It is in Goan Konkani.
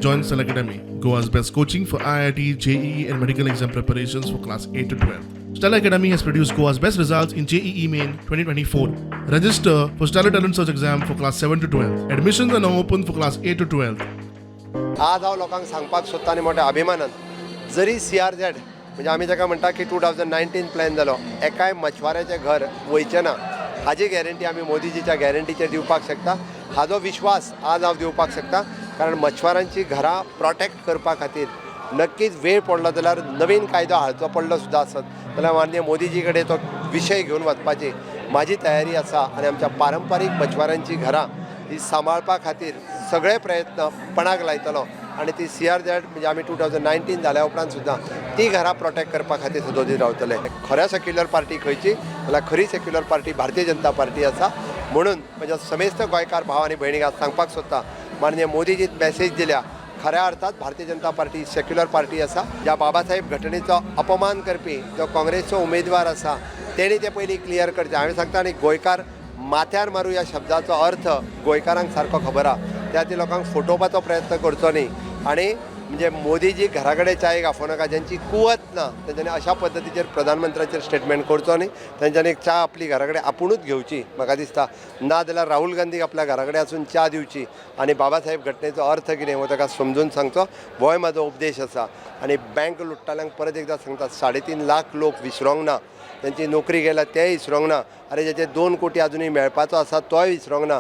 Join Stellar Academy, Goa's best coaching for IIT, JEE, and medical exam preparations for class 8 to 12. Stellar Academy has produced Goa's best results in JEE Main 2024. Register for Stellar Talent Search exam for class 7 to 12. Admissions are now open for class 8 to 12. आज हांव लोकांक सांगपाक सोदता आनी मोठ्या अभिमानान, जरी सीआरझेड म्हणजे आमी ताका म्हणटा की 2019 प्लॅन जालो, एकाय मछवाऱ्याचें घर वयचें ना हाजी गॅरंटी आमी मोदीजीच्या गॅरंटीचेर दिवपाक शकता. हाजो विश्वास आज हांव दिवपाक शकता, कारण मछवारांची घरां प्रोटेक्ट करपा खातीर नक्कीच वेळ पडलो जाल्यार नवीन कायदो हाडचो पडलो सुद्दां आसत जाल्यार माननीय मोदीजी कडेन तो विशय घेवन वचपाची म्हाजी तयारी आसा आनी आमच्या पारंपारीक मछवारांची घरां ही सांबाळपा खातीर सगळे प्रयत्न पणाक लायतलो आनी ती सीआरझेड म्हणजे आमी 2019 जाल्या उपरांत सुद्दां ती घरां प्रोटेक्ट करपा खातीर सदोदीत रावतले. खऱ्या सेक्युलर पार्टी खंयची जाल्यार खरी secular party Bharatiya Janata party आसा. म्हणून म्हज्या समेस्त गोंयकार भाव आनी भयणीक आज सांगपाक सोदता, माननीय मोदीजीन मॅसेज दिल्या, खऱ्या अर्थात Bharatiya Janata party secular party आसा. ज्या बाबासाहेब घटनेचो अपमान करपी जो काँग्रेसचो उमेदवार आसा तेणी ते पयलीं क्लियर करचें. हांवें सांगता आनी गोंयकार माथ्यार मारू ह्या शब्दाचो अर्थ गोंयकारांक सारको खबर आहा, त्या खातीर लोकांक फटोवपाचो प्रयत्न करचो न्ही. आनी म्हणजे मोदीजी घरा कडेन च्यायेक आफोवनाका, ज्यांची कुवत ना तेंच्यांनी अशा पद्दतीचेर प्रधानमंत्र्याचेर स्टेटमेंट करचो न्ही. तेंच्यांनी च्या आपली घरा कडेन आपुणूच घेवची म्हाका दिसता, ना जाल्यार राहुल गांधीक आपल्या घरा कडेन वचून च्या दिवची आनी बाबासाहेब घटनेचो अर्थ कितें हो ताका समजून सांगचो, होय म्हाजो उपदेश आसा. आनी बँक लुट्टाल्यांक परत एकदां सांगता, 3.5 लाख लोक विसरोंक ना, तेंची नोकरी गेल्या तेय विसरोंक ना, आनी ज्याचे 2 कोटी अजुनूय मेळपाचो आसा तोय विसरोंक ना.